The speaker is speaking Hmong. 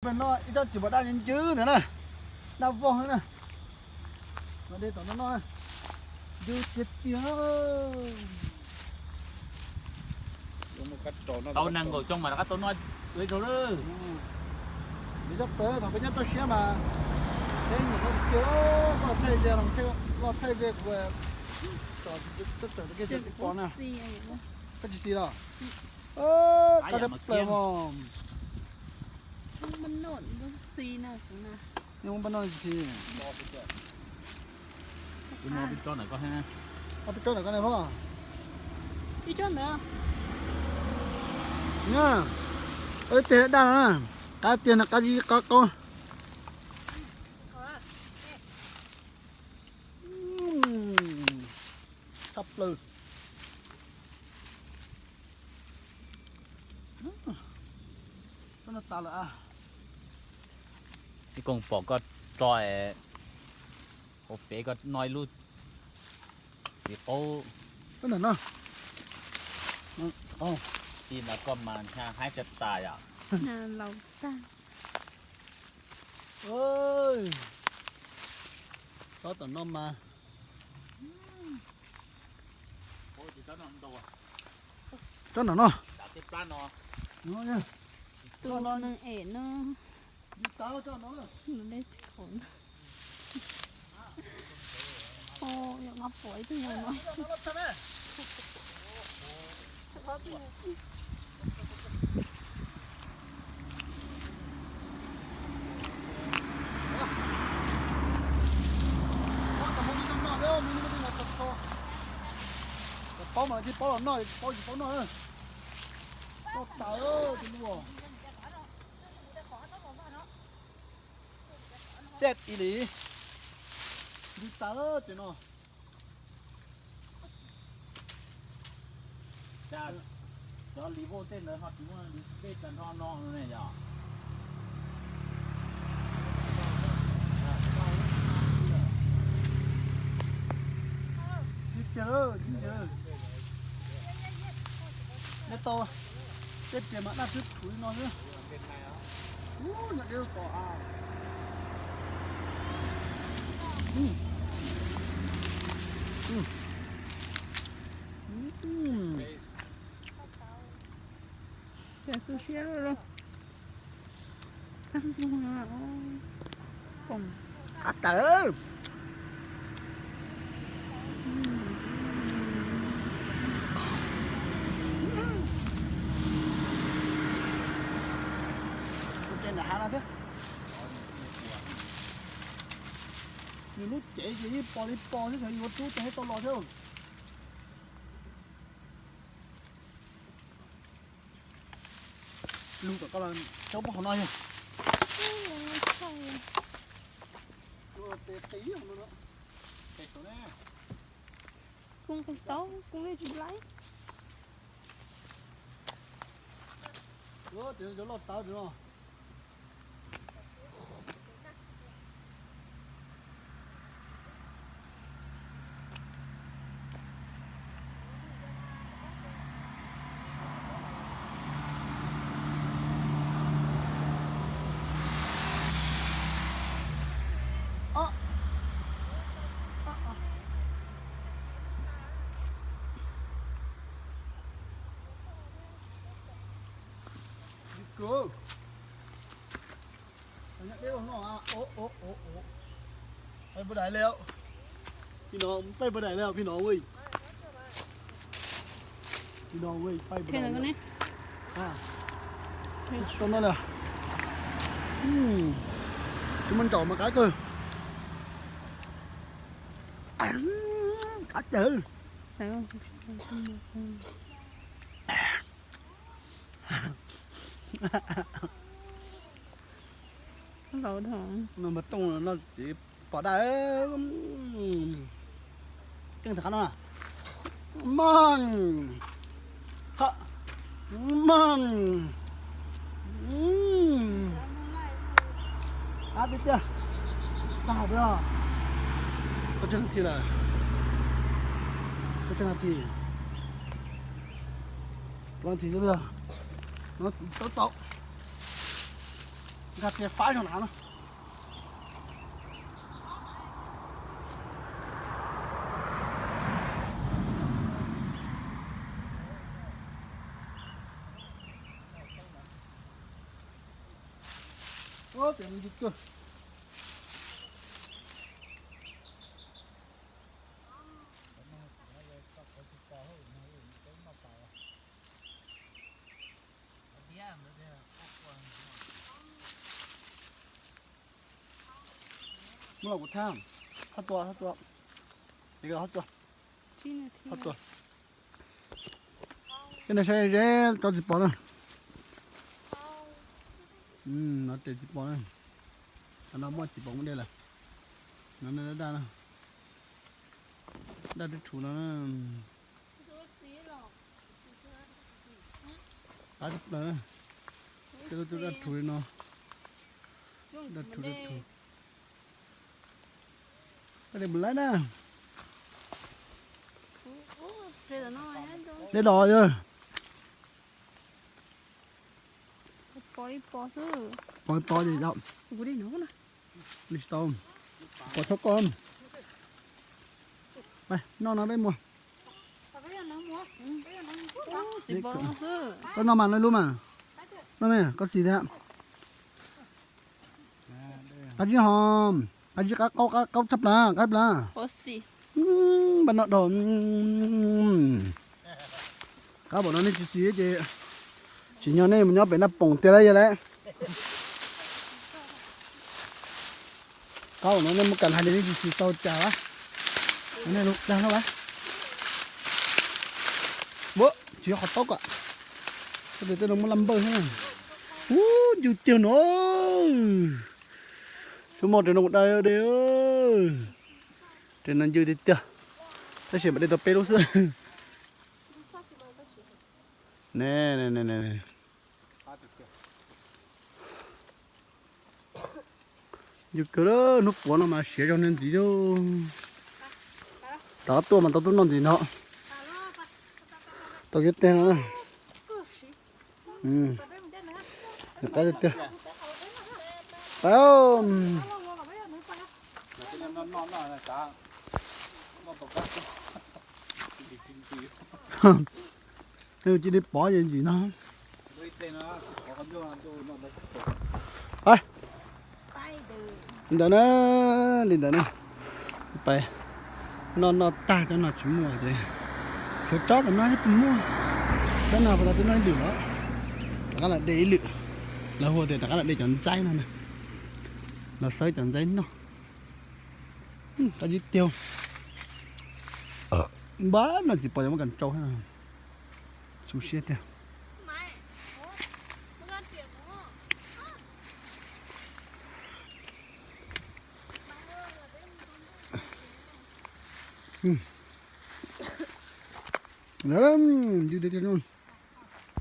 No ib tsob txiv pom daj ncwb ntawd na, daj vog na. Mas de tom no no, ncwb tiag tiag. Tau nees nkaum xyoo mas rov qab tau noj ib zaug lawm. Nws tsob plaws thaum peb nyob toj siab mas peb nyiam noj tiag tiag, koj thaij ze los loj thaij ze kuv tsom tsis tawm tau kiag tsis pom na. Koj tsis xis los? Koj teb plaws mos. Ib tsob ntawm koj ne, phob. Na, ib teg daj no na, qab tiag no qab zib qab qaub. Tshaj plaws. Tsob no tas lawm a. Ib koog pom koj tso hauv pem koj noj ib lub txiv qaub. Ntawm no, tij no koj mas hnyav haib tag tas yom. Tsob tom no mas, tsob no no. Tus neeg es no. Nws dej txij qhov no. Yog no pom ib tug yog no. Paub mas tsis paub los noj, paub tsis paub noj. Noj tas tus lus. Xej ib li, ntws tas lawm tiam no. Cov li vauj tej ntawd ho tsis muaj li dej tag nrho no ne yom. Tsis tiag lawm, tsis tiag. Nej tau tej riam mas daj twb khuv li no xwb. Ub, nyob deb lub tom a. Qab tawm. Ua ke nram hav no thiab. Nws lub cev ces yeej pos li pos xwb, xyov yuav rub tes thiab tau los thiab. Lug tom koj los cob pub hauv no yog. Kuv nqis tau, kuv nqis tsis laib. Cov loj tawv no. Peb npuaj daim lawm, peb npuaj daim lawm peb no ua. Peb npuaj daim lawm. Tsis tau no li. Tsis muaj ntsaum mas qab kawg. Qab tawv. Mas tooj no txiv pom daj. Keej tag qab no. Maj, maj, qab tiag tiag. Tag peb os. Koj tsawg nas this lawm? Koj tsawg nas this? Plaub nas this xwb. No tau tau. Nkag pliag fab zog na no. Ua pem ntsis kawg. Muab los kuv thab, thab tua, thab tua, thab tua, thab tua. Peb no saib ze, tsob txiv pos na. No tes txiv pos na. Qhov no muaj txiv pos muaj dej lawm. No daj daj na. Daj rhuv rhuv no. Qab tshaj plaws na. Tej lub daj rhuv li no. Daj rhuv daj rhuv. Koj de mus laib na. Dej dos yog. Pov ib pov ces yog. Li tsis tau. Pov tshab koj. Noj no peb mus. Koj noj mas, noj lub mas. Noj me, koj xis thiab. Qab zib ho, qab zib qab qaub, qab qaub tshaj plaws, qab plaws. Npaj noj dhau. Qab npaum no nej tsis xis ces tsim nyog nej mus nyob pem Naj Poom tiag lawm yog lawm. Qab npaum no nej mus kam hais li nej tsis xis tau cas lawm. Nej dag no lawm. Ua, tsis yog qhov taub kom. Tej no muaj laj npawj thiab. Ub, ncw tiag no. Xyov muaj tes no mus dai de. Tes no ncw tiag tiag. Tab sis mam de tau peb lub xwb. Ne, ne, ne, ne. Yus kawg, hnub puav no mas siav zog ntxiv thiab. Rov qab tuaj mas tau tuaj noj ntxiv no. Tau kiag teg no na. Qab tiag tiag. Pais. Cia li pov ces ntsim no. Li ntawd na, li ntawd na. Pais noj noj tag cov no tsis muaj ces tshuav tsob tom no thiab puas muaj. Tsob no puas tau tuaj noj ib lwm los? Rov qab los de ib lwm. Lawv hu tias rov qab los de cov ntxaib no na. Los xawb cov ntxaib noj. Qab zib tiag. Npab no tsis pom cov muab kas tsau thiab. Xu siab tiag. Ntawd, ntawd tiag tiag no.